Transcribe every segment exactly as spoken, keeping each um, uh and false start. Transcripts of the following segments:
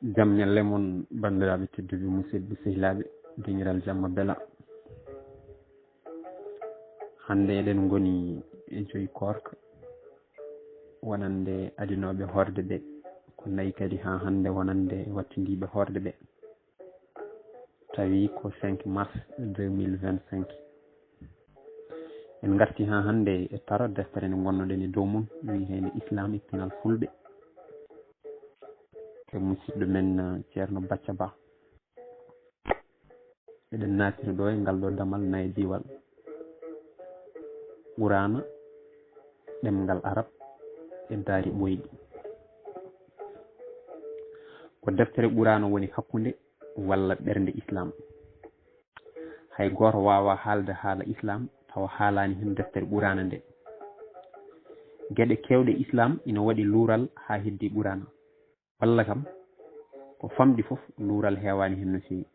Jam ñalle mon, banndiraaɓe tedduɓe, musidɓe, sehilaaɓe, deŋiral jamma bela. Hannde eɗen ngoni e joyi koorka, wonande adinooɓe hoorde ɓe, ko nayi kadi haa hannde wonande wattindiiɓe hoorde ɓe. Tawi ko cinq mars deux mille vingt-cinq. En ngarti haa hannde e taro deftere nde ngonnoɗen e dow mum, wiyeteende Islam e pinal Fulɓe. Ko musidɗo men, eh, Ceerno Bacca Ba. Eɗen naatiri ɗo e ngal ɗo damal nayi diwal. Quraana, ɗemngal Arab e daari ɓooyɗi. Ko deftere Quraana woni hakkunde walla ɓernde Islam. Hay gooto waawaa haalde haala Islam tawa haalaani heen deftere Quraana nde. Geɗe keewɗe Islam ina waɗi luural haa heddii Quraana. Walla kam, ko famɗi fof, luural heewaani heen no feewi.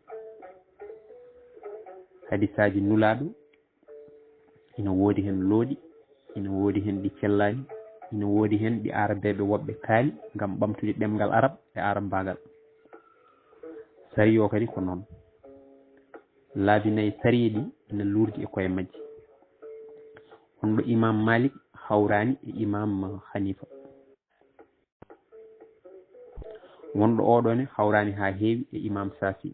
Hadisaaji Nulaaɗo ina woodi heen looɗi, ina woodi heen ɗi cellaani, ina woodi heen ɗi Aarabeeɓe woɓɓe kaali ngam ɓamtude ɗemngal Arab e Aarambaagal. Sariya o kadi ko noon. Laabi nayi sariya ɗi ina luurdi e koye majji. Wonɗo Imaam Maalik hawraani e Imaam Haniifa. Wonɗo oo ɗoo ne hawraani haa heewi e Imaam Saafi.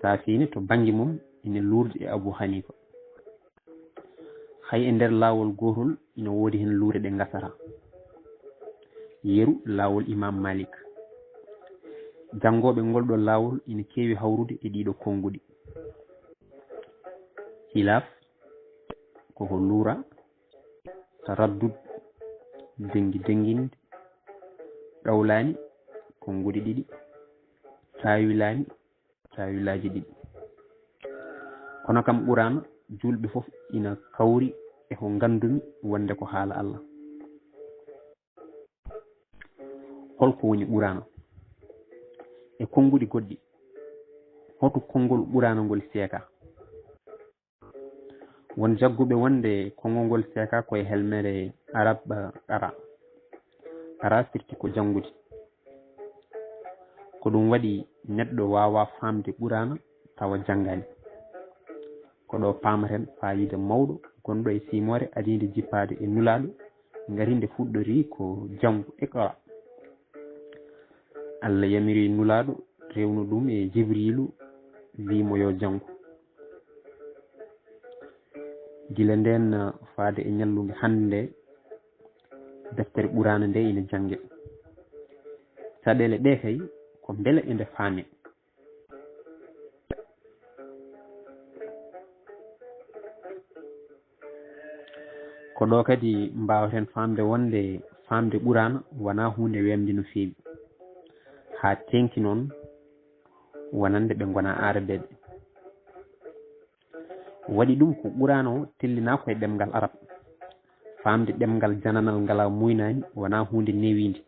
Saafi ne to bannge mum ina luurdi e Abu Haniifa. Hay e nder laawol gootol ina woodi heen luure ɗe ngasataa. Yeru laawol Imaam Maalik. Janngooɓe ngol ɗoo laawol ina keewi hawrude e ɗii ɗoo konnguɗi. Hilaaf, ko ko luura, taraddud, denngi dennginde, qawlaani, konnguɗi ɗiɗi, taawilaani, taawilaaji ɗiɗi. Kono kam Quraana, juulɓe fof ina kawri e ko nganndumi wonde ko haala Allah. Hol ko woni Quraana? E konnguɗi goɗɗi, hoto konngol Quraana ngol seekaa? Won jagguɓe wonde konngol ngol seekaa ko e helmere Arab, eh, qara. Qara firti ko janngude. Ko ɗum waɗi neɗɗo waawaa faamde Quraana tawa janngaani. Ko ɗo paamaten faayiida mawɗo gonɗo e siimoore adiinde jippaade e Nulaaɗo, ngati nde fuɗɗori ko janngu, iqra. Allah yamiri Nulaaɗo, rewno ɗum e Jibriilu, wii mo yo janngu. Gila ndeen faade e ñallunde hannde nde, deftere Quraana nde ina jannge. Caɗeele ɗe kay ko mbele e nde faame. Ko ɗo kadi mbaawaten faamde wonde faamde Quraana wonaa huunde weemde no feewi, haa teeŋti noon wonande ɓe ngonaa Aarabeeɓe. Waɗi ɗum ko Quraana o tellinaa ko e ɗemngal Arab. Faamde ɗemngal jananal ngal a muuynaani wonaa huunde newiinde.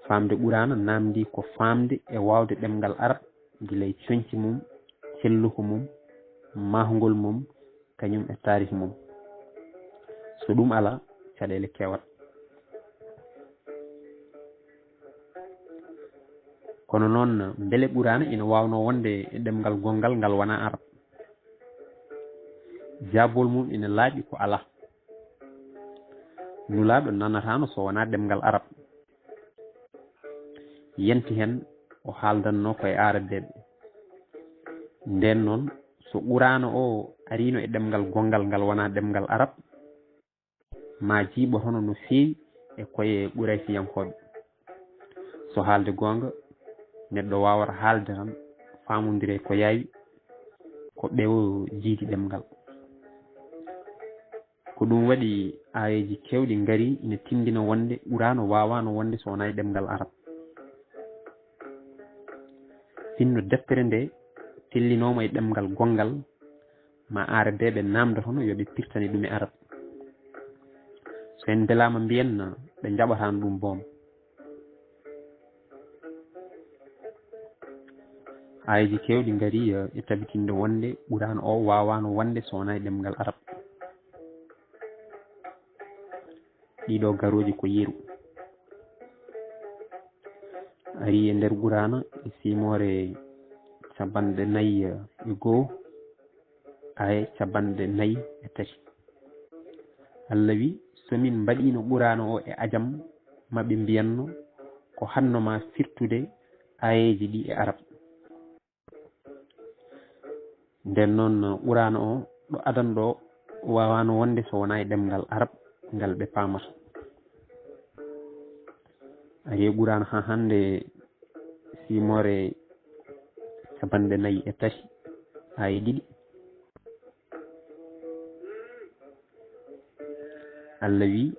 Faamde Quraana naamndii ko faamde e waawde ɗemngal Arab, gila e coñci mum, celluka mum, mahgol mum, kañum e taarih mum. So ɗum alaa, caɗeele keewat. Kono noon, mbele Quraana ina waawnoo wonde e ɗemngal gonngal ngal wonaa Arab? Jaabol mum ina laaɓi ko alaa. Nulaaɗo nanataano so wonaa ɗemngal Arab. Yanti heen o haaldanno ko e Aarabeeɓe. Ndeen noon, so Quraana o ariino e ɗemngal gonngal ngal wonaa ɗemngal Arab, ma jiiɓo hono no feewi e koye Quraysiyankooɓe. So haalde goonga, neɗɗo waawata haalde tan, faamondire ko yaawi, ko ɓewo jiidi ɗemngal. Ko ɗum waɗi aayeeji keewɗi ngari ina tinndina wonde Quraana waawaano wonde so wonaa e ɗemngal Arab. Sinno deftere nde tellinooma e ɗemngal gonngal, ma Aarabeeɓe naamndotono yo ɓe pirtane ɗum e Arab. So en mbelaama mbiyen ɓe njaɓataano ɗum boom. Aayeeji keewɗi ngari, eh, e tabitinde wonde Quraana o waawaano wonde so wonaa e ɗemngal Arab. Ɗiɗo garooji ko yeru. Ari e nder Quraana e siimoore capanɗe nayi e goo, aaye capanɗe nayi e tati. Allah wi, so min mbaɗiino Quraana o e ajam, maɓe mbiyanno, ko hanno ma firtude aayeeji ɗi e arab. Nden noon, Quraana o ɗo adan ɗo waawaano wonde so wonaa e ɗemngal arab ngal ɓe paamata. Ari e Quraana haa hannde siimoore capanɗe nayi e tati, aaye ɗiɗi. Allah wi,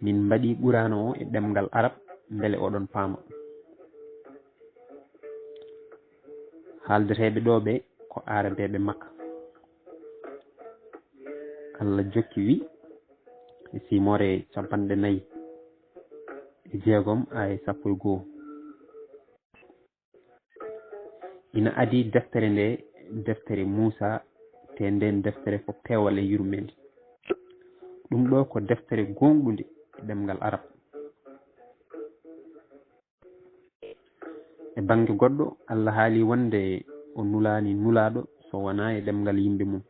min mbaɗi Quraana o e ɗemngal arab mbele oɗon paama. Haaldeteeɓe ɗo ɓe ko aarabeeɓe Makka. Allah jokki wi, e siimoore capanɗe nayi e jeegom, aaye sappo e goo. Ina adii deftere nde, deftere Muusa, te nden deftere ko peewal e yurmeende. Ɗum ɗo ko deftere gooŋɗunde e ɗemngal arab. E bannge goɗɗo, Allah haali wonde o nulaani nulaaɗo so wonaa e ɗemngal yimɓe mum.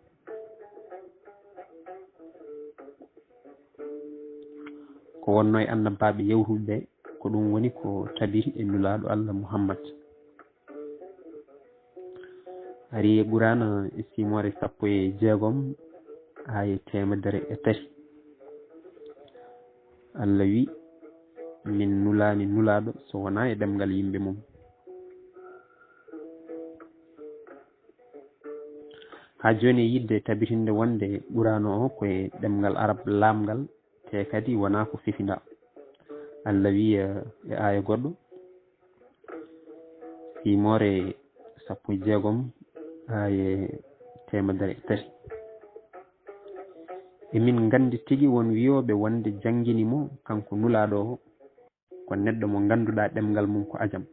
Ko wonno e annabaaɓe yawruɓe ɓe, ko ɗum woni ko tabiri e nulaaɗo Allah Muhammad. Ari e Quraana e siimoore sappo e jeegom, aaye teemedere e tati. Allah wi, min nulaani nulaaɗo so wonaa e ɗemngal yimɓe mum. Haa jooni e yiɗde tabitinde wonde Quraana o ko e ɗemngal arab laamngal, te kadi wonaa ko fefinda. Allah wi, eh, e aaya goɗɗo, siimoore sappo e jeegom, aaye teemedere e tati. Emin nganndi tigi won wiyooɓe wonde janngini mo kanko nulaaɗo o ko neɗɗo mo ngannduɗaa ɗemngal mum ko ajam.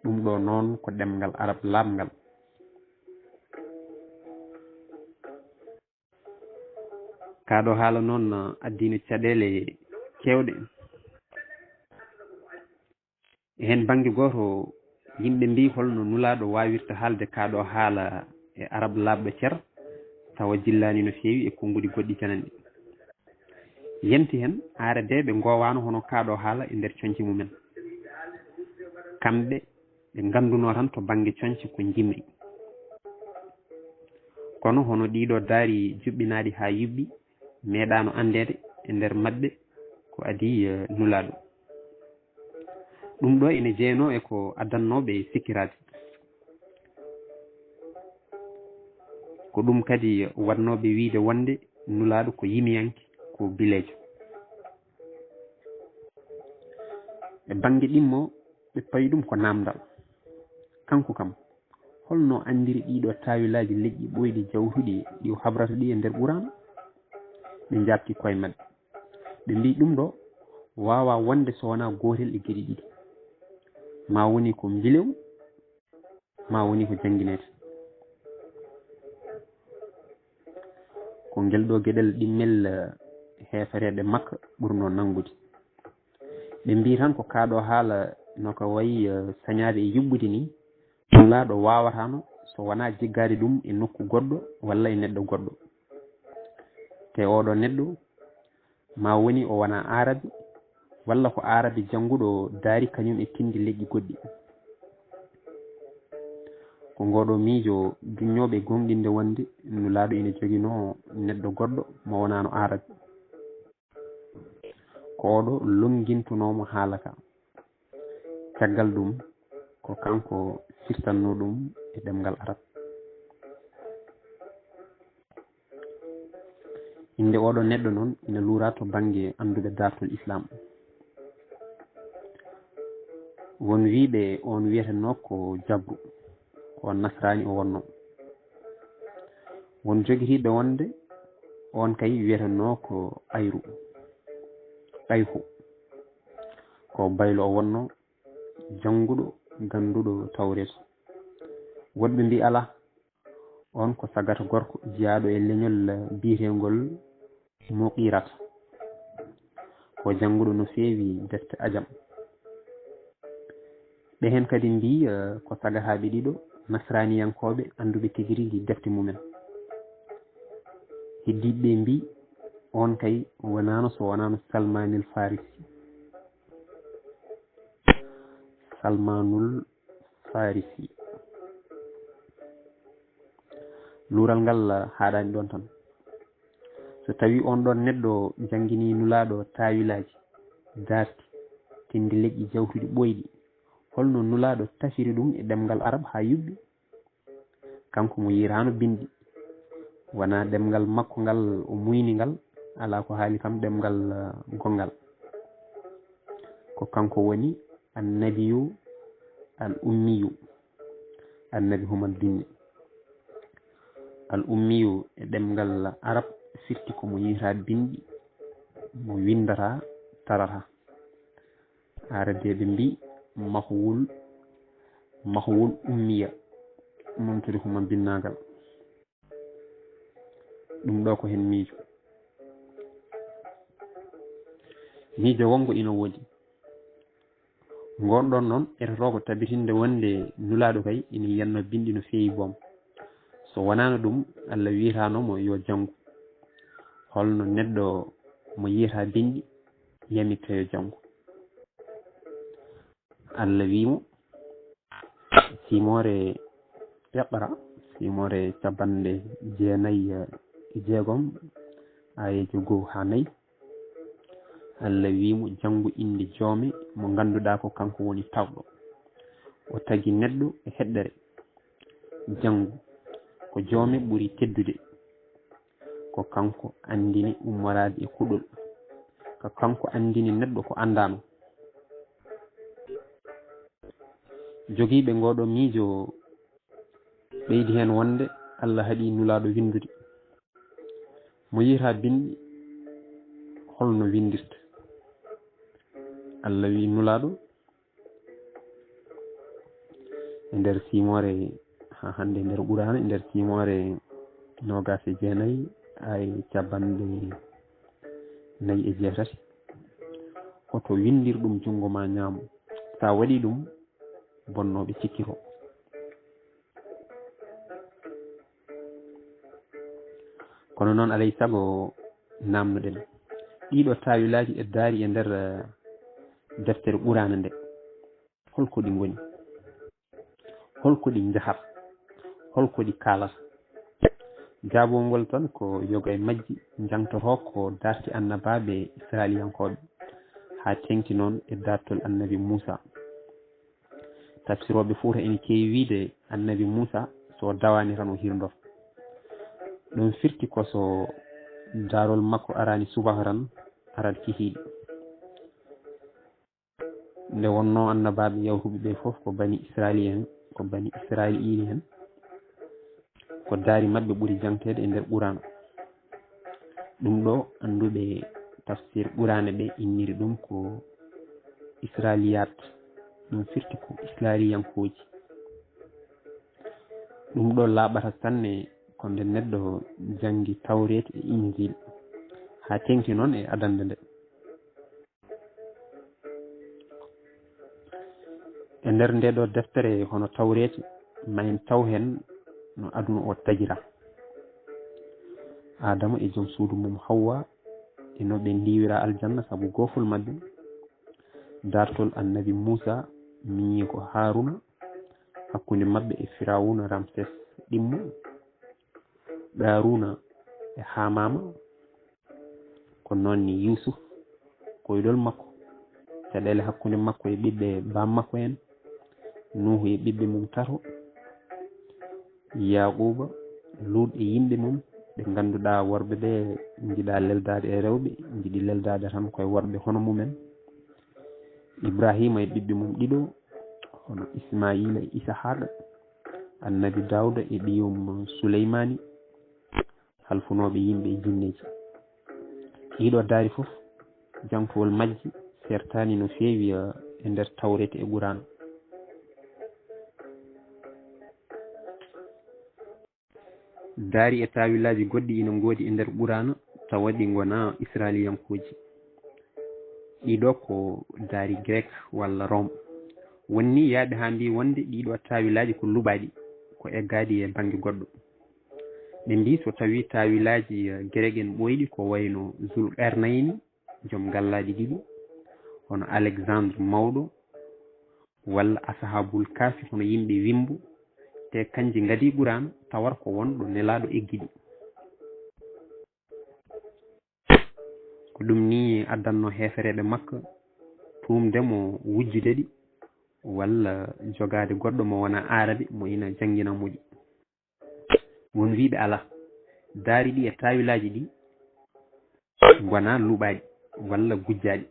Ɗum ɗo noon ko ɗemngal arab laaɓngal. Kaa ɗo haala noon addiino caɗeele keewɗe. E heen bannge gooto, yimɓe mbii holno nulaaɗo waawirta haalde kaa ɗo haala e arab laaɓɗo cer, tawa jillaani no feewi e konnguɗi goɗɗi jananɗi. Yamti heen, aarabeeɓe ngoowaano hono kaa ɗo haala e nder coñce mumen. Kamɓe, ɓe nganndunoo tan to bannge coñce ko njimri. Kono hono ɗiɗo daari juɓɓinaaɗi haa yuɓɓi, meeɗaano anndeede e nder maɓɓe ko adii, eh, nulaaɗo. Ɗum ɗo ene jeyanoo e ko addannooɓe sikkiraade. Ko ɗum kadi waɗnooɓe wiyde wonde nulaaɗo ko yimiyanke, ko bileejo. E bannge ɗimmo, ɓe pawi ɗum ko naamndal. Kanko kam, holno anndiri ɗiɗo taawilaaji leƴƴi ɓooyɗi jawtuɗi ɗi o habrata ɗi e nder Quraana? Ɓe njaabti koye maɓɓe. Ɓe mbii ɗum ɗo waawaa wonde so wonaa gootel e geɗe ɗiɗi. Maa woni ko mbilew, maa woni ko janngineede. Ko ngel ɗo geɗel ɗimmel, eh, heefereeɓe Makka ɓurnoo nanngude. Ɓe mbii tan ko kaa ɗo haala no ka wayi, eh, sañaade e yuɓɓude ni, nulaaɗo waawataano so wonaa jiggaade ɗum e nokku goɗɗo walla e neɗɗo goɗɗo. Te oɗo neɗɗo, maa woni o wonaa aarabi, walla ko aarabi jannguɗo daari kañum e pinndi leƴƴi goɗɗi. Ko ngooɗo miijo duññooɓe gooŋɗinde wonde nulaaɗo ina joginoo neɗɗo goɗɗo mo wonaano aarabi. Ko oɗo lonngintunoo mo haala ka. Caggal ɗum, ko kanko firtannoo ɗum e ɗemngal arab. Innde oɗo neɗɗo noon ina luuraa to bannge annduɓe daartol Islaam. Won wiyɓe oon wiyetenoo ko Jabru, ko oon nasraani o wonnoo. Won jogitiiɓe wonde oon kay wiyetenoo ko Ayru, Ayhu, ko baylo o wonnoo, jannguɗo, gannduɗo Tawreeta. Woɗɓe mbii alaa, oon ko sagata gorko jeyaaɗo e leñol biyeteengol Muqirat. Ko jannguɗo no feewi defte ajam. Ɓe heen kadi mbii, eh, ko sagahaaɓe ɗiɗo nasraaniyankooɓe annduɓe tigi rigi defte mumen. Heddiiɓe ɓe mbii, oon kay wonaano so wonaano Salmaanil Farisi. Salmaanul Farisi. Luural ngal haaɗaani ɗoon tan. So tawii oon ɗoon neɗɗo jannginii Nulaaɗo taawilaaji, daarti, tindi leƴƴi jawtuɗi ɓooyɗi, holno Nulaaɗo tafiri ɗum e ɗemngal Arab haa yuɓɓi? Kanko mo yiiraano binndi, wonaa ɗemngal makko ngal o muyni ngal, alaa ko haali kam ɗemngal, eh, gonngal. Ko kanko woni annabiyu al ummiyu, annabi human binndi. Al ummiyu e ɗemngal Arab firti ko mo yiiraa binndi, mo winndataa, tarataa. Arabeeɓe mbii mahwul, mahwul ummiya, momtude human binnaagal. Ɗum ɗo ko heen miijo. Miijo wonngo ina woodi. Ngoon ɗoon noon, etotoo ko tabitinde wonde Nulaaɗo kay ina yiyanno binndi no feewi boom. So wonaano ɗum, Allah wiyataano mo yo janngu. Holno neɗɗo mo yiyataa binndi yamitta yo janngu? Allah wii mo, siimoore Iqra, siimoore capanɗe jeenayi e jeegom, aayeejo goo haa nayi. Allah wii mo, janngu innde joome mo ngannduɗaa ko kanko woni tawɗo. O tagi neɗɗo e heɗɗere. Janngu, ko joome ɓuri teddude. Ko kanko anndini ummoraade e kuɗol. Ko kanko anndini neɗɗo ko anndaano. Jogiiɓe ngooɗo miijo ɓeydi heen wonde Allah haɗi Nulaaɗo winndude. Mo yiyataa binndi, holno winndirta? Allah wii Nulaaɗo, e nder siimoore, haa hannde e nder Quraana, e nder siimoore noogaas e jeenayi, aaye capanɗe nayi e jeetati, hoto winndir ɗum junngo maa ñaamo. So a waɗii ɗum, bonnooɓe cikkitoo. Kono noon, alay sago naamnoɗen ɗiɗo taawilaaji e daari e nder, eh, deftere Quraana nde. Holko ɗi ngoni? Holko ɗi njahata? Holko ɗi kaalata? Jaabongol tan ko yoga e majji njangtotoo ko daarti annabaaɓe Israayiiliyankooɓe, haa teeŋti noon e daartol annabi Muusaa. Tafsirooɓe Fuuta ene keewi wiyde annabi Muusaa so dawaani tan o hirndor. Ɗum firti ko so daarol makko araani subaka tan arat kihiiɗe. Nde wonnoo annabaaɓe yawtuɓe ɓe fof ko bani Israayiil en, ko bani Israayiil en, ko daari maɓɓe ɓuri jangteede e nder Quraana. Ɗum ɗo annduɓe tafsir Quraana ɓe inniri ɗum ko Israayiiliyaat, ɗum firti ko Israayiiliyankooji. Ɗum ɗo laaɓata sanne ko nde neɗɗo janngi Tawreet e Injiil, haa teeŋti noon e adannde nde. E nder nde ɗo deftere hono Tawreet, ma en taw heen no aduna o tagira. Aadama e joom suudu mum Hawwa e no ɓe ndiiwira aljanna sabu goofol maɓɓe. Daartol annabi Muusaa miñiiko Haaruuna hakkunde maɓɓe e Firawuuna Ramses ɗimmo. Qaaruuna e Haamaama, ko noon ni Yuusuf, koyɗol makko, caɗeele hakkunde makko e ɓiɓɓe baam makko en, Nuuhu e ɓiɓɓe mum tato, Yaaquuba, Luut e yimɓe mum, ɓe ngannduɗaa worɓe ɓe njiɗaa leldaade e rewɓe, njiɗi leldaade tan koye worɓe hono mumen, Ibrahiima e ɓiɓɓe mum ɗiɗo, hono Ismaayiila e Isahaaqa, annabi Daawda e ɓiyum Suleymaani, halfunooɓe yimɓe e jinneeji. Ɗiɗo daari fof, jangtowol majji sertaani no feewi, eh, e nder Tawreeta e Quraana. Daari e taawilaaji goɗɗi ina ngoodi e nder Quraana, tawa ɗi ngonaa Israayiiliyankooji. Ɗiɗo ko daari Grek walla Room. Wonni yaaɓe haa mbi wonde ɗiɗo taawilaaji ko luɓaaɗi, ko eggaaɗi e bannge goɗɗo. Ɓe mbi so tawi taawilaaji, eh, Gerek en ɓooyɗi ko wayno Zul Qernayni, joom gallaaɗi ɗiɗi, hono Alexandre Mawɗo, walla Ashaabul Kahfi, hono yimɓe Wimbo, te kanji ngadi Qur'aana, tawar ko wonɗo Nelaaɗo eggiɗi. Ko ɗum ni addanno heefereeɓe Makka tuumde mo wujjude ɗi, walla jogaade goɗɗo mo wona Aarabe mo ina janngina mo ɗi. Won wiiɓe alaa, daari ɗi e taawilaaji ɗi ngonaa luɓaaɗi walla gujjaaɗi.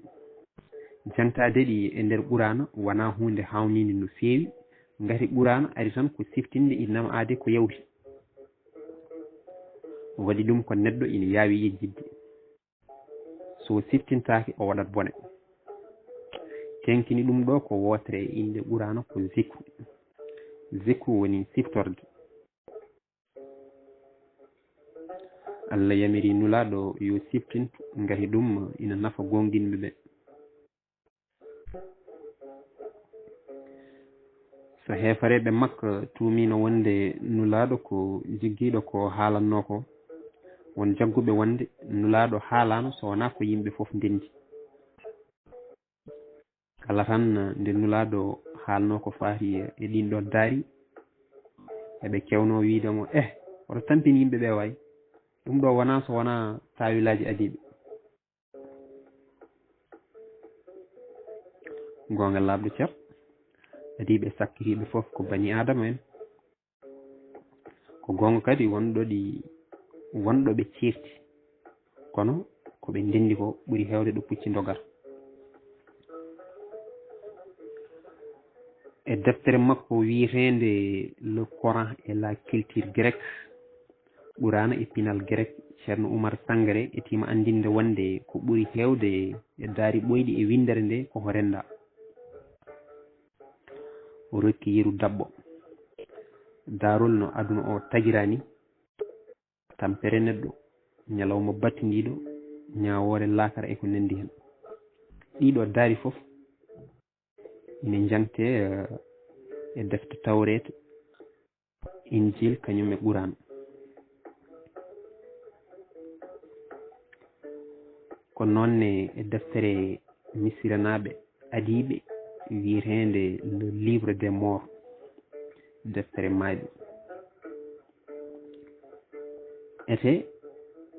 Jangtaade ɗi e nder Qur'aana wonaa huunde haawninde no feewi, ngati Qur'aana ari tan ko siftinde, ina nama aade ko yawti. Waɗi ɗum ko neɗɗo ina yaawi yejjitde. So siftintaake, o waɗat bone. Teŋkini ɗum ɗo ko wootere e innde Qur'aana ko zikru. Zikru woni siftorde. Allah yamiri Nulaaɗo yo siftin, ngati ɗum ina nafa goonginɓe ɓe. So heefareeɓe Makka tuumiino wonde Nulaaɗo ko jiggiiɗo ko haalannoo ko, won jagguɓe wonde Nulaaɗo haalaano so wonaa ko yimɓe fof ndenndi. Kala tan nde Nulaaɗo haalnoo ko faati e ɗiin ɗoon daari, eɓe keewnoo wiyde mo, "Eh, oɗo tampini yimɓe ɓe waay. Ɗum ɗo wonaa so wonaa taawilaaji adiiɓe." Goonga laaɓɗo cer, adiiɓe sakkitiiɓe fof ko bani Aadama en. Ko goonga kadi wonɗo ɗi, wonɗo ɓe ceerti, kono ko ɓe ndenndi ko ɓuri heewde ɗo pucci ndogata. E deftere makko wiyeteende Le Coran et la culture grecque, Quraana e pinal Grek, Ceerno Umar Sangare etiima anndinde wonde ko ɓuri heewde e daari ɓooyɗi e winndere nde ko ko renndaa. O rokki yeru daɓɓo. Daarol no aduna o tagira ni, tampere neɗɗo, ñalawma battindiiɗo, ñaawoore laakara e ko nanndi heen. Ɗiɗo daari fof ina njangtee, eh, e defte Tawreeta, Injiil, kañum e Quraan. Ko noon ne e deftere Misiranaaɓe adiiɓe wiyeteende Le Livre des Morts, deftere maayɓe. Ete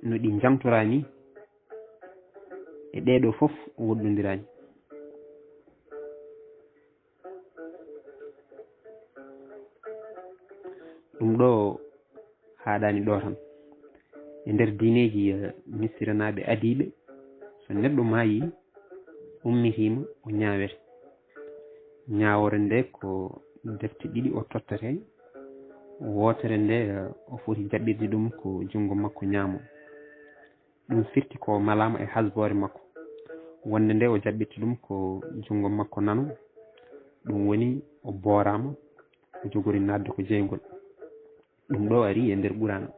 no ɗi njangtoraa ni, e ɗee ɗoo fof woɗɗondiraani. Ɗum ɗo haaɗaani ɗo tan. E nder diineeji, eh, Misiranaaɓe adiiɓe, so neɗɗo maayii, ummitiima, o ñaawete. Ñaawoore nde ko defte ɗiɗi o tottete. Wootere nde, eh, o foti jaɓɓirde ɗum ko junngo makko ñaamo. Ɗum firti ko malaama e hasboore makko. Wonde nde o jaɓɓirta ɗum ko junngo makko nano, ɗum woni o booraama, o jogori naatde ko jeyngol. Ɗum ɗo ari e nder Quraana.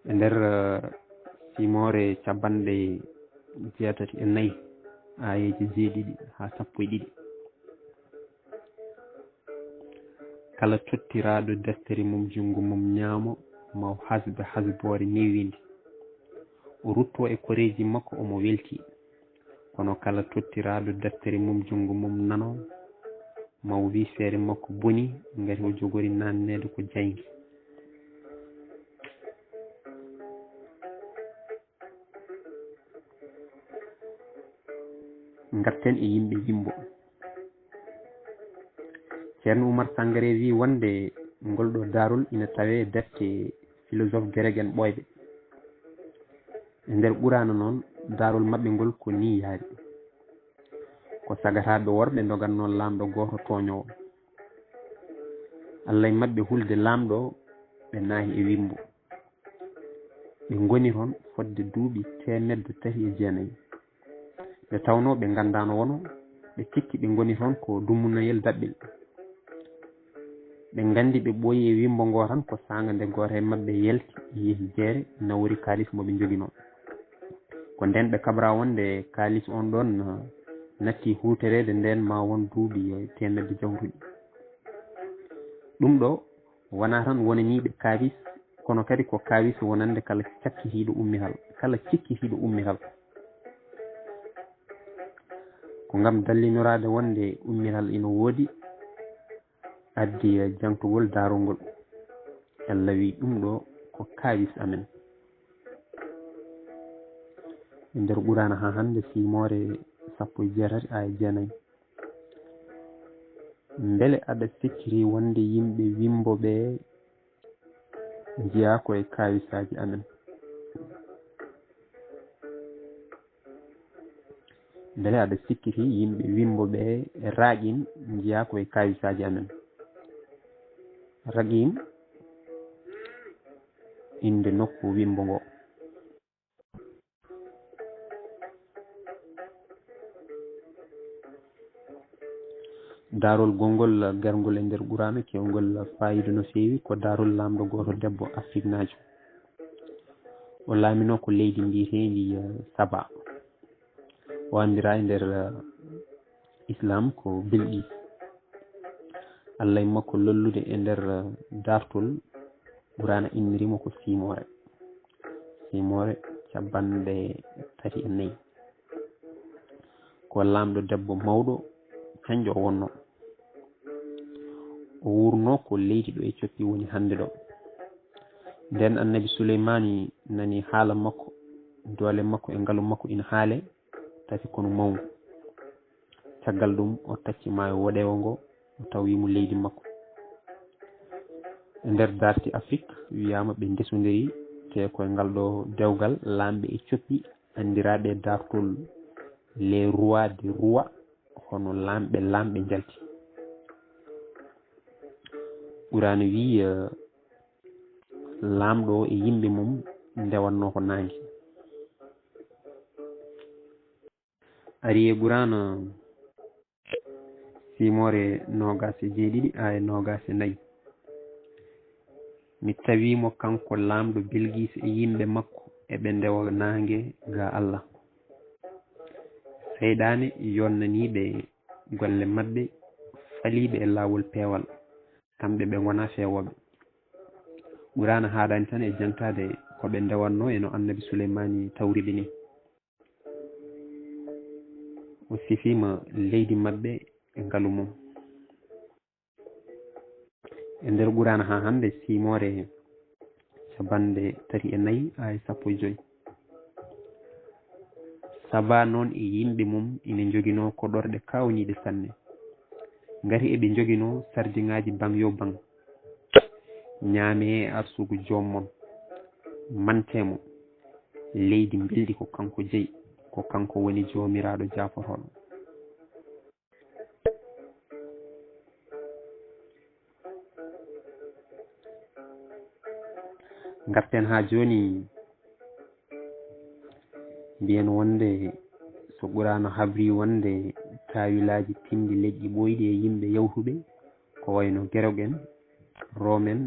E nder, eh, simoore capanɗe jeetati e nayi, aayeeje jeeɗiɗi haa sappo e ɗiɗi. Kala tottiraaɗo deftere mum junngo mum ñaamo, ma o hasbe hasboore newiinde. O ruttoo e koreeji makko, omo weltii. Kono kala tottiraaɗo deftere mum junngo mum nano, ma o wii feere makko bonii, ngati o jogori naanneede ko jaynge. Ngarten e yimɓe Wimbo. Ceerno Umar Sangare wii wonde ngol ɗo daarol ina tawee defte philosophe grek en ɓooyɓe. E nder Quraana noon, daarol maɓɓe ngol ko nii yaari. Ko sagataaɓe worɓe ndogatnoo laamɗo gooto tooñoowo. Alla e maɓɓe hulde laamɗo, ɓe naahi e Wimbo. Ɓe ngoni toon fodde duuɓi teemedde tati e jeenayi. Nde tawnoo ɓe nganndaano wonoo, ɓe cikki ɓe ngoni toon ko dummunayel daɓɓel. Ɓe nganndi ɓe ɓooyi e Wimbo ngoo tan ko saanga nde gooto e maɓɓe yalti, yehi jeere, nawori kaalis mo ɓe njoginoo. Ko ndeen ɓe kabraa wonde kaalis oon ɗoon, natti huutoreede ndeen maa won duuɓi teemedde jawtuɗi. Ɗum ɗoo wonaa tan wonaniiɓe kaawis, kono kadi ko kaawis wonande kala cakkitiiɗo ummital, kala cikkitiiɗo ummital. Ko ngam dallinoraade wonde ummital ina woodi, addi jangtugol daarol ngol. Alla wi ɗum ɗoo ko kaawis amen. E nder Quraana haa hannde, siimoore sappo e jeetati, aaya jeenayi. Mbele aɗa sikkiri wonde yimɓe wimbo ɓe njiyaa ko e kaawisaaji amen? Mbele aɗa sikkiri yimɓe wimbo ɓe e raaƴin njiyaa ko e kaawisaaji amen? Raqiim, innde nokku wimbo ngo. Daarol gonngol garngol e nder Quraana, keewngol faayiida no feewi, ko daarol laamɗo gooto debbo Afriknaajo. O laaminoo ko leydi mbiyeteendi, eh, Saba. O anndiraa e nder, eh, Islaam ko Bilqiis. Alla e makko lollude e nder, eh, daartol, Quraana inniri mo ko siimoore. Siimoore cappanɗe tati e nayi. Ko laamɗo debbo mawɗo, canjo o wonnoo. O wuurnoo ko leydi ɗo e coppi woni hannde ɗo. Nden Annabi Suleymaani nani haala makko, doole makko e ngalu makko ina haale, tafi ko no mawngu. Caggal ɗum, o tacci maayo woɗeewo ngo, o tawi mo leydi makko. E nder daarti Afrik, wiyaama ɓe ndesondiri, te koye ngal ɗo dewgal, laamɓe e coppi, anndiraaɓe daartol les rois des rois, hono laamɓe laamɓe njalti. Quraana wiyi, eh, laamɗo e yimɓe mum ndewatnoo ko naange. Ari e Quraana, siimoore noogaas e jeeɗiɗi, aaya noogaas e nayi. Mi tawi mo kanko laamɗo Bilqiis e yimɓe makko eɓe ndewa naange ga Alla. Seyɗaane yonnanii ɓe golle maɓɓe, falii ɓe e laawol peewal, kamɓe ɓe ngonaa feewooɓe. Quraana haɗaani tan e jantaade ko ɓe ndewatnoo e no Annabi Suleymaani tawri ɓe nii. O sifiima leydi maɓɓe e ngalu mum. E nder Quraana haa hannde, siimoore cappanɗe tati e nayi, aaya sappo e joy. Saba noon e yimɓe mum ina njoginoo koɗorɗe kaawniiɗe sanne. Ngati eɓe njoginoo sardiŋaaji baŋ yo baŋ. Ñaamee e arsugu joom mon. Mantee mo. Leydi mbeldi ko kanko jeyi, ko kanko woni Joomiraaɗo jaafotooɗo. Ngarten haa jooni, mbiyen wonde so Quraana habri wonde taawilaaji pinndi leƴƴi ɓooyɗi e yimɓe yawtuɓe, ko wayno Gerog en, Room en,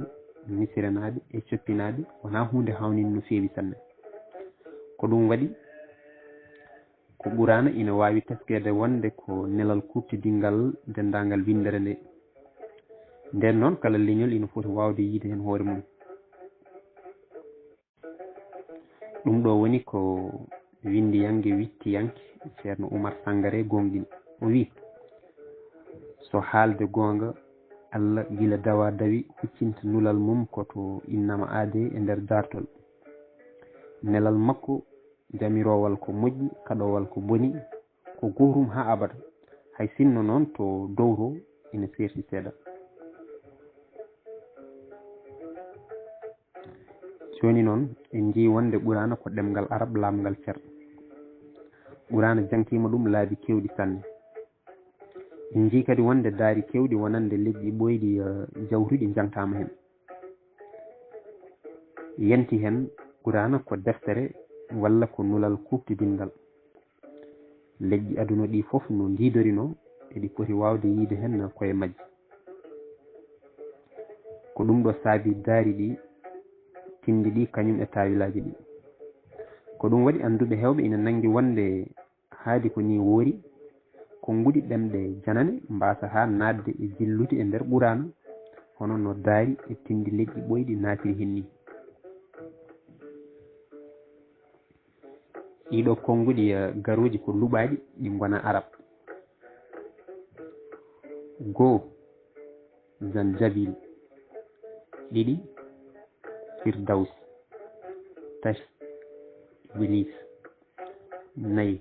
Misiranaaɓe e Coppinaaɓe, wonaa huunde haawninde no feewi sanne. Ko ɗum waɗi, ko Quraana ina waawi teskeede wonde ko nelal kuuɓtidinngal denndaangal winndere nde. Ndeen noon, kala leñol ina foti waawde yiyde heen hoore mum. Ɗum ɗo woni ko winndiyanke, wiɗtiyanke Ceerno Umar Sangare goongɗini. O wiyi, so haalde goonga, Alla gila dawa dawi huccinta nulal mum ko to innama aadee e nder daartol. Nelal makko jamiroowal ko moƴƴi, kaɗoowal ko boni, ko gootum haa abada, hay sinno noon to dowro ina seerti seeɗa. Jooni noon, en njiyii wonde Quraana ko ɗemngal Arab laamngal cer. Quraana jangtiima ɗum laabi keewɗi sanne. En njiyii kadi wonde daari keewɗi wonande leƴƴi ɓooyɗi, eh, jawtuɗi njangtaama heen. Yanti heen, Quraana ko deftere walla ko nulal kuuɓtidinngal. Leƴƴi aduna ɗi fof no ndiidorinoo, eɗi poti waawde yiyde heen koye majji. Ko ɗum ɗo saabi daari ɗi, pinndi ɗi, kañum e taawilaaji ɗi. Ko ɗum waɗi annduɓe heewɓe ina nanngi wonde haadi ko nii woori, konnguɗi ɗemɗe janane mbaasa haa naatde e jillude e nder Quraana, hono no daari e tinndi leƴƴi ɓooyɗi naatiri heen nii. Ɗiɗo konnguɗi, eh, garooji ko luɓaaɗi, ɗi ngonaa Arab. Goo, Zanjabil. Ɗiɗi, Firdaws. Tati, Iblis. Nayi,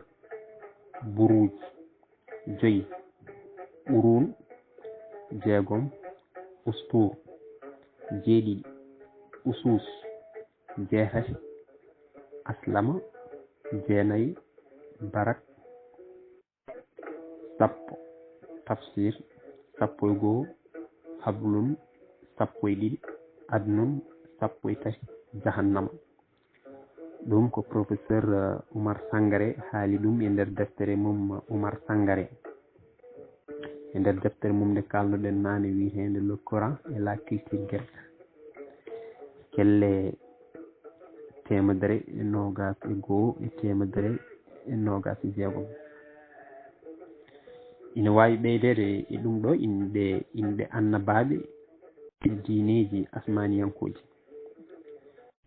Buruuj. Joyi, Uruun. Jeegom, Ustuur. Jeeɗiɗi, Usuus. Jeetati, Aslama. Jeenayi, Barak. Sappo, Tafsiir. Sappo e goo, Hablun. Sappo e ɗiɗi, Adnun. Sappo e tati, Jahannama. Ɗum ko professeur, eh, Oumar Sangaré haali ɗum e nder deftere mum, Oumar Sangaré. E nder deftere mum nde kaalnoɗen naane wiyeteende Le Coran et la culture grecque. Kelle teemedere e noogaas e goo e teemedere e noogaas e jeegom. Ina waawi ɓeydeede e ɗum ɗo inɗe, inɗe annabaaɓe e diineeji asmaaniyankooji.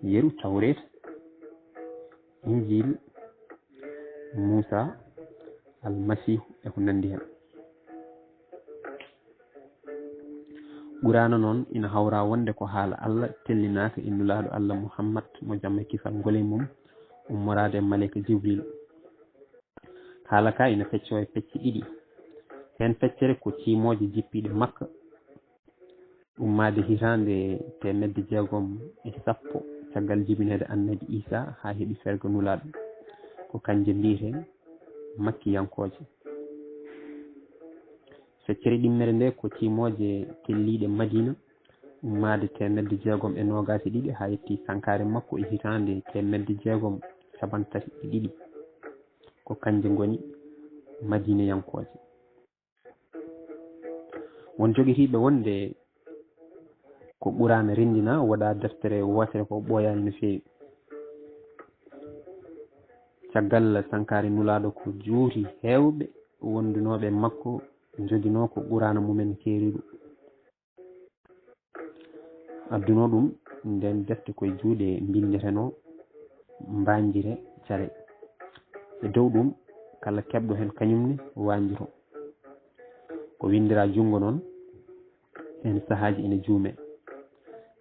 Yeru, Tawreeta, Injiil, Muusaa, Almasiihu e ko nanndi heen. Quraana noon ina hawra wonde ko haala Allah tellinaaka e Nulaaɗo Allah Muhammad mo jam e kisal ngol e mum, ummoraade e maleyka Jibril. Haala ka ina feccoo e pecce ɗiɗi. Heen feccere ko ciimooje jippiiɗe Makka, ummaade hitaande teemedde jeegom e sappo caggal jibineede Annabi Iisaa haa heɓi fergo Nulaaɗo. Ko kanje mbiyetee Makkiyankooje. Feccere ɗimmere nde ko ciimooje telliiɗe Madiina, ummaade teemedde jeegom e noogaas e ɗiɗi haa yetti sankaare makko e hitaande teemedde jeegom cappanɗe tati e ɗiɗi. Ko kanje ngoni Madiinayankooje. Won jogitiiɓe wonde ko Quraana renndina, wonaa deftere wootere ko ɓooyaani no feewi. Caggal sankaare Nulaaɗo ko juuti heewɓe wondunooɓe e makko njoginoo ko Quraana mumen keeriiɗo. Addunoo ɗum ndeen defte ko e juuɗe mbinndetenoo mbaanjire care. E dow ɗum, kala keɓɗo heen kañum ne waanjiroo. Ko winndiraa junngo noon, heen sahaaji ina juumee.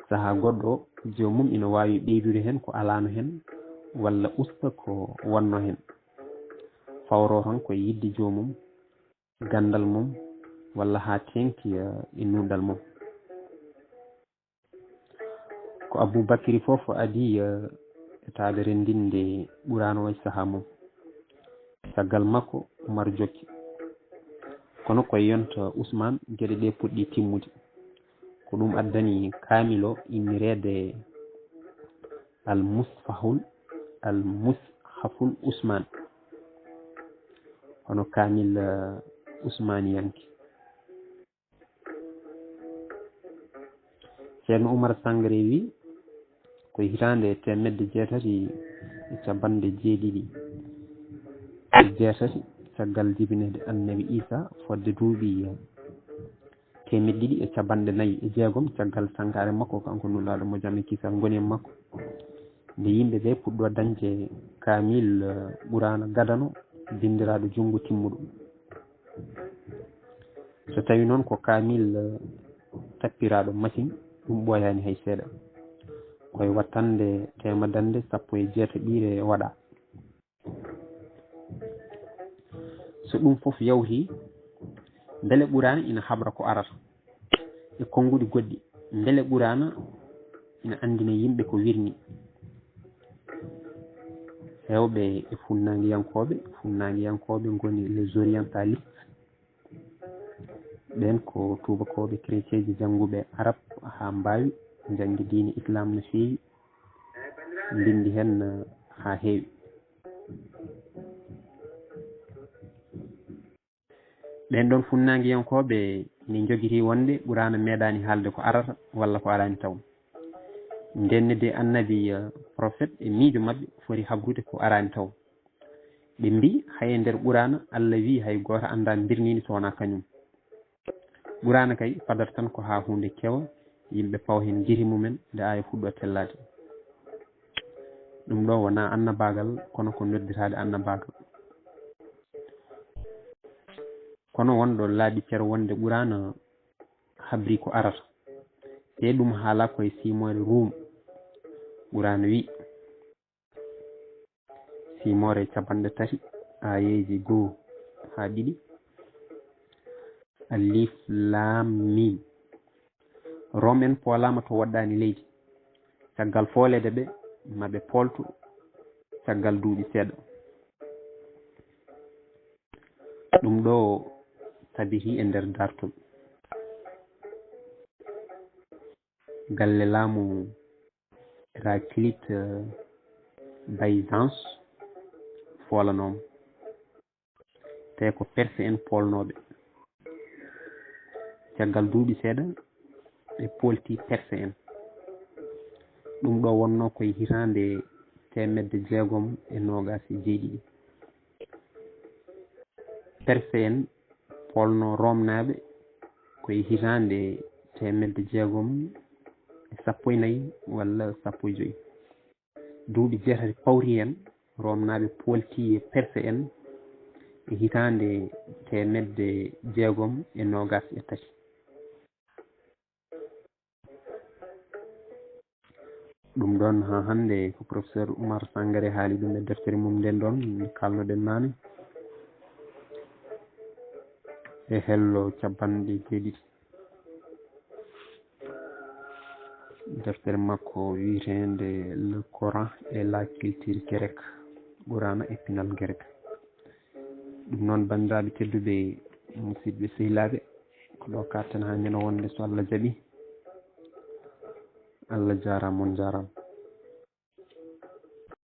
Sahaa goɗɗo, joomum ina waawi ɓeydude heen ko alaano heen, walla usta ko wonnoo heen. Fawroo tan ko e yiɗde joomum, ganndal mum, walla haa teeŋti, eh, e nuunɗal mum. Ko Abuu Bakri fof adii, eh, etaade renndinde Quraana o e sahaa mum. Caggal makko, Umar jokki. Kono ko e yonta Usmaan geɗe ɗe puɗɗi timmude. Ko ɗum addani kaamil o innireede Al Mushaful, Al Mushaful Usmaan. Hono kaamil, eh, Usmaaniyanke. Ceerno Umar Sangaré wi, ko e hitaande teemedde jeetati e cappanɗe jeeɗiɗi e jeetati caggal jibineede Annabi Iisaa, fodde duuɓi teemedde ɗiɗi e cappanɗe nayi e jeegom caggal sankaare makko, kanko Nulaaɗo mo jam e kisal ngoni e makko. Nde yimɓe ɓe puɗɗo dañde kaamil, eh, Quraana gadano binndiraaɗo junngo timmuɗo. So tawii noon ko kaamil, eh, tappiraaɗo masiŋ, ɗum ɓooyaani hay seeɗa. Ko e wattande teemedannde sappo e jeetaɓiire waɗaa. So ɗum fof yawtii, mbele Quraana ina habra ko arata? E konnguɗi goɗɗi, mbele Quraana ina anndina yimɓe ko wirnii? Heewɓe e funnaangiyankooɓe, funnaangiyankooɓe ngoni les orientalistes. Ɓeen ko tuubakooɓe, chrétienji jannguɓe Arab haa mbaawi, njanngi diine Islam no feewi, mbinndi heen, eh, haa heewi. Ɓeen ɗoon funnaangiyankooɓe ina njogitii wonde Quraana meeɗaani haalde ko arata walla ko araani taw. Ndeen ne de Annabi, eh, prophète e miijo maɓɓe foti habrude ko araani taw. Ɓe mbi, hay e nder Quraana, Allah wi hay gooto anndaa mbirniindi so wonaa kañum. Quraana kay fadata tan ko haa huunde kewa, yimɓe pawa heen gite mumen, nde aaya fuɗɗo tellaade. Ɗum ɗo wonaa annabaagal, kono ko noddiraade annabaagal. Kono won ɗo laaɓi cer wonde Quraana habri ko arata. Te ɗum haala koye simoore Ruum. Quraana wi, simoore capanɗe tati, aayeeji goo haa ɗiɗi. Alif Laam Miim. Room en poolaama to woɗɗaani leydi. Caggal fooleede ɓe, ma ɓe poolto caggal duuɓi seeɗa. Ɗum ɗo tabiti e nder daartol. Galle laamu Héraclite, euh, Byzance foolanooma. Te ko Perse en poolnooɓe. Caggal duuɓi seeɗa, ɓe poolti Perse en. Ɗum ɗo wonno koye hitaande teemedde jeegom e noogaas e jeeɗiɗi. Perse en poolno Roomnaaɓe koye hitaande teemedde jeegom e sappo e nayi walla sappo e joyi. Duuɓi jeetati pawri heen, Roomnaaɓe poolti e Perse en e hitaande teemedde jeegom e noogaas e tati. Ɗum ɗoon haa hannde ko professeur Oumar Sangaré haali ɗum e deftere mum nden ɗoon nde kaalnoɗen naane, e hello capanɗe jeeɗiɗi. Deftere makko wiyeteende Le Coran et la culture grecque, Quraana e pinal grek. Ɗum noon, banndiraaɓe tedduɓe, musidɓe sehilaaɓe, ko ɗo kaaɗten haa ñande wonde so Allah jaɓi. Allah jaaraama, on njaaraama.